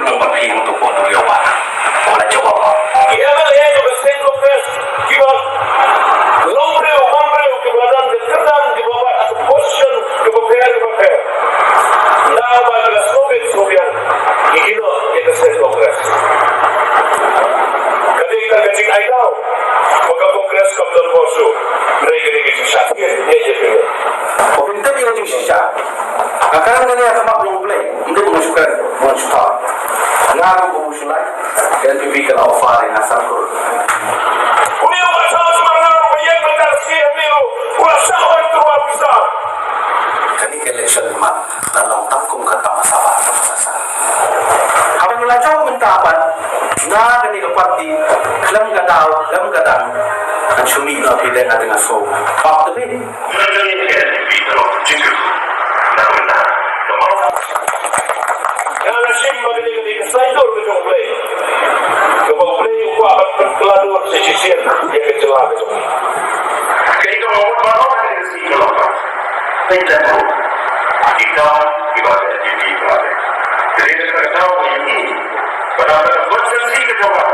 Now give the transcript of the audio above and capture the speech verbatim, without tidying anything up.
Nang ba phi hangto ko tu ïa ba. Ko la jawab ba. Ki M L A kiba seng Congress kiba long briew bam briew kiba don ka kyrdan kiba bat ha ka position kiba pher kiba pher. Nda ba ki la sngewbit sngewbiang ki kino ïa ka seng Congress. Ka dei tang ka jingaingaw ba ka Congress kam don bor shuh. Hynrei ka dei ka jingshisha ïa ïa phi. Ba phin tip ïa ka jingshisha. Ka kyrdan kane ha khmat jong U Blei. Ym dei ba nga shu kren, ba nga shu thaw. Nga ruh ba nga shu lai, ka N P P ka la offer ïa nga san klur. Une u la shah smaw na u ba ïeng bynta ka shnong une u, u la shah wan tyrwa pisa. Kane ka election ma la long tang kum ka tamasa ba tamasa. Haba ngi la jop mynta pat na kane ka party, khlem ka daw, khlem ka dang, kan shu mih na phi dei nga dang nga so. Pap te phi. Nga la shim ba ka dei ka dei ka saiñdur ka jong U Blei. Kaba U Blei u kwah ban pynkylla dur shisien ïa ka jylla ka jong ngi. Ka dei ka mawut baroh ka dei ka sngi ka long. Thank you. Ki kam kiba ka N P P kiba ka. Ka dei ka daw ka ïa ngi. Ba da ka constituency ka jong ka.